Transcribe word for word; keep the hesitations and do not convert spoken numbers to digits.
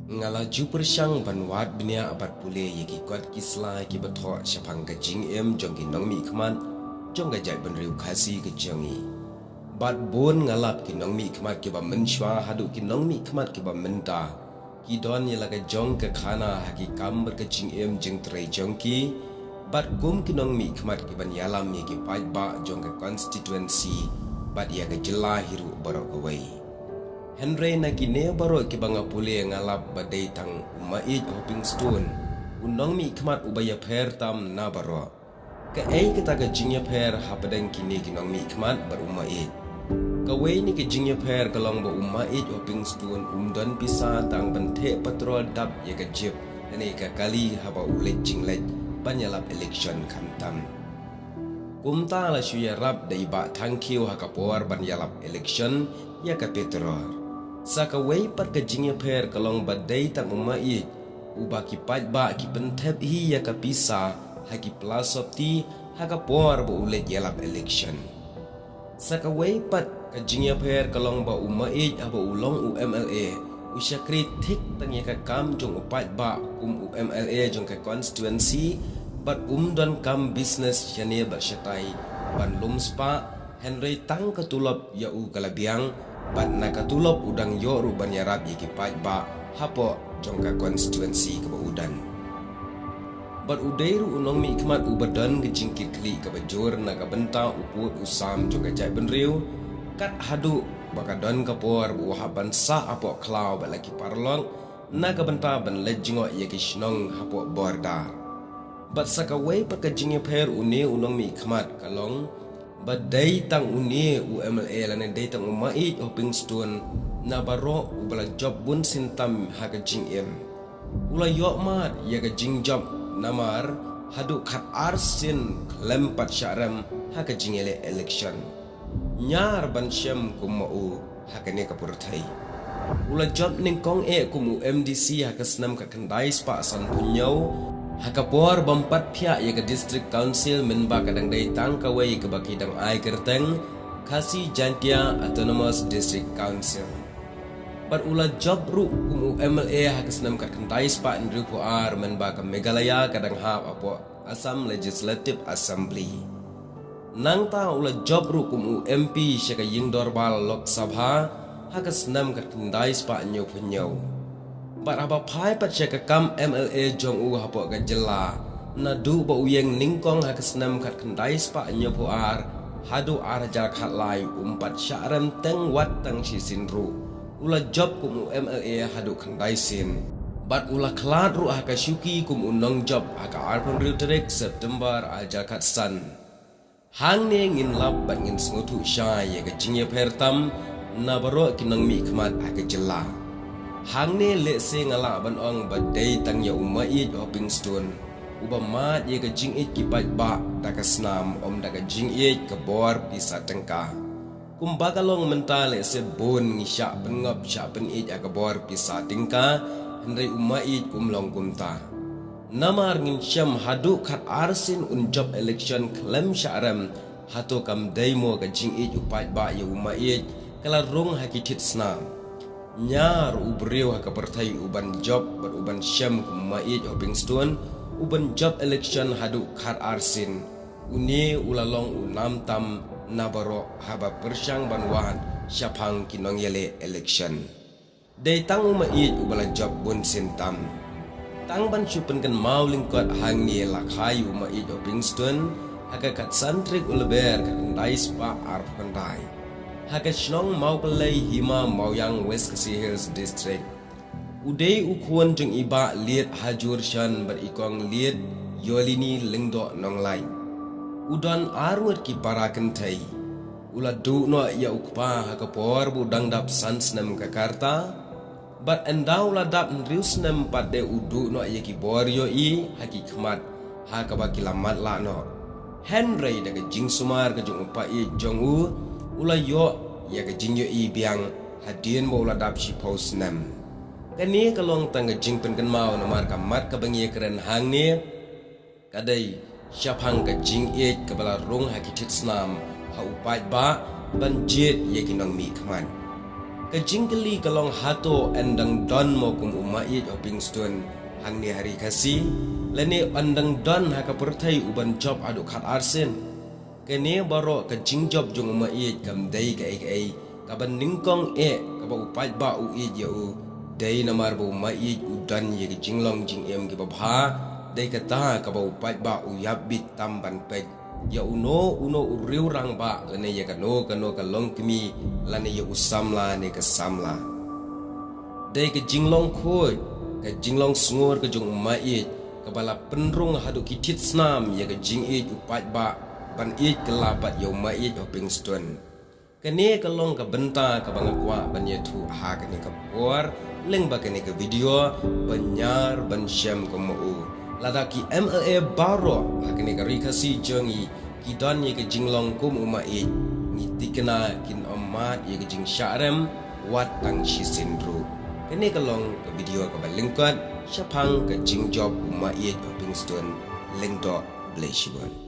Nga la ju pyrshang ban wad bniah bad pule ïa ki kot ki sla kiba thoh shaphang ka jingim jong ki nongmihkhmat jong ka jaitbynriew Khasi ka jong ngi. Bad bun nga lap ki nongmihkhmat kiba mynshwa haduh ki nongmihkhmat kiba mynta. Ki don ïa la ka jong ka khana ha ki kam bad ka jingim jingtrei jong ki. Bad kum ki nongmihkhmat kiban ïalam ïa ki paidbah jong ka constituency bad ïa ka jylla hi ruh baroh kawei. Hynrei na kine baroh kiba nga pule nga lap ba dei tang u Maieit Hoping Stone u nongmihkhmat uba ïapher tam na baroh. Kaei kata ka jingïapher hapdeng kine ki nongmihkhmat bad u Maieit? Kawei na ka jingïapher ka long ba u Maieit Hoping Stone um don pisa tang ban theh petrol dap ïa ka jip lane ka kali haba u leit jingleit ban ïalap election khamtam. Kumta la shu ïarap da i Bah Thangkhiew ha ka por ban ïalap election ïa ka petrol. Sa kawei pat ka jingïapher ka long ba dei tang u Maieit uba ki paidbah ki pynthep hi ïa ka pisa ha ki plasopti ha ka por ba u leit ïalap election. Sa kawei pat ka jingïapher ka long ba u Maieit haba u long u MLA u shakri thik tang ïa ka kam jong u paidbah kum u MLA jong ka constituency bad um don kam business shane bad shatai ban lum spah. Hynrei tang ka tulop ïa u ka la biang bad na ka tulop u dang ïoh ruh ban ïarap ïa ki paidbah hapoh jong ka constituency kaba u don. Bad u dei ruh u nongmihkhmat uba don ka jingkitkhlieh kaba jur na ka bynta u pud u sam jong ka jaitbynriew. Kat haduh ba ka don ka por ba u hap ban sah hapoh khlaw bad la ki paralok na ka bynta ban leit jngoh ïa ki shnong hapoh border. Bad sa kawei pat ka jingïapher une u nongmihkhmat ka long ba dei tang une u MLA lane dei tang u Maieit Hoping Stone na baroh uba la jop bunsien tam ha ka jingim. U la ïoh mad ïa ka jingjop namar haduh khatar sien khlem pat shah rem ha ka jingïaleh election. Ñiar ban shem kum ma u ha kane ka pyrthei. U la jop nyngkong eh kum u MDC ha ka snem khatkhyndai spah sanphew hynñiew ha ka por bym pat phiah ïa ka District Council mynba ka dang dei tang kawei kaba ki dang ai kyrteng Khasi Jaintia Autonomous District Council. Bad u la jop ruh kum u MLA ha ka snem khatkhyndai spah hynriewphew ar mynba ka Meghalaya ka dang hap hapoh Assam Legislative Assembly. Nangta u la jop ruh kum u MP sha ka ïing dorbar Lok Sabha ha ka snem khatkhyndai spah hynñiewphew hynñiew. Bad haba phai pat sha ka kam MLA jong u hapoh ka jylla naduh ba u ïeng nyngkong ha ka snem khatkhyndai spah hynñiewphew ar haduh ar hajar khatlai um pat shah rem teng wat tang shisien ruh. U la jop kum u MLA haduh khyndai sien bad u la khlad ruh ha ka shuki kum u nongjop ha ka arphew hynriew tarik September ar hajar khatsan. Hangne ngin lap bad ngin sngewthuh shai ïa ka jingïapher tam na baroh ki nongmihkhmat ha ka jylla. Hangne lehse nga lah ban ong ba dei tang ïa u Maieit Hoping Stone uba mad ïa ka jingïeit ki paidbah da ka snam ym da ka jingïeit ka bor pisa tyngka. Kumba ka long mynta lehse bun ngi shah pynngop shah pynïeit ha ka bor pisa tyngka, hynrei u Maieit um long kumta. Namar ngin shem haduh khatar sien un jop election khlem shah rem, hato kam dei mo ka jingïeit u paidbah ïa u Maieit ka la rung ha ki thied snam? Ñiar u briew ha ka pyrthei uban jop bad uban shem kum u Maieit Hoping Stone uban jop election haduh khatar sien. Une u la long u nam tam na baroh haba pyrshang ban wad shaphang ki nongïaleh election. Dei tang u Maieit uba la jop bunsien tam. Tang ban shu pynkynmaw lyngkot hangne la kha ïa u Maieit Hoping Stone ha ka khatsan tarik u Lber khatkhyndai spah arphew khyndai ha ka shnong Mawkyllei Hima Mawiang, West Khasi Hills District. U dei u khun jong i Bah Liet Hajur Shan bad i Kong Liet Yolini Lyngdoh Nonglait. U don ar ngut ki para kynthei. U la duh noh ïa u kpa ha ka por ba u dang dap san snem ka rta. Bad ynda u la dap hynriew snem pat de u duh noh ïa ki bor ïohi ha ki khmat ha kaba ki la matlah noh. Hynrei da ka jingsumar ka jong u paid jong u, u la ïoh ïa ka jingïohi biang hadien ba u la dap shiphew snem. Kane ka long tang ka jingpynkynmaw namar ka mat kaba ngi ïakren hangne ka dei shaphang ka jingïeit kaba la rung ha ki thied snam ha u paidbah ban jied ïa ki nongmihkhmat. Ka jingkylli ka long, hato yn dang don mo kum u Maieit Hopingstone hangne ha Ri Khasi, lane yn dang don ha ka pyrthei u ban jop haduh khat ar sien? Kane baroh ka jingjop jong u Maieit kam dei kaei kaei, kaba nyngkong eh kaba u paidbah u ïeit ïa u, dei namar ba u Maieit u don ïa ka jinglong jingim kiba bha. Dei kata kaba u paidbah u ïap bit tam ban peit ïa uno uno u riew rangbah, lane ïa kano kano ka longkmie, lane ïa u samla ne ka samla. Dei ka jinglong khuid, ka jinglong sngur ka jong u Maieit, kaba la pynrung haduh ki thied snam ïa ka jingïeit u paidbah ban ïeit kylla pat ïa u Maieit Hopingstone. Kane ka long ka bynta kaba nga kwah ban ïathuh ha kane ka por, lyngba kane ka video, ban ñiar ban shem kum u. Lada ki M L A baroh ha kane ka Ri Khasi jong ngi ki don ïa ka jinglong kum u Maieit, ngi thikna kin ym mad ïa ka jingshah rem wat tang shisien ruh. Kane ka long ka video kaba lyngkot shaphang ka jingjop u Maieit Hopingstone. Lyngdoh, Blei shibun.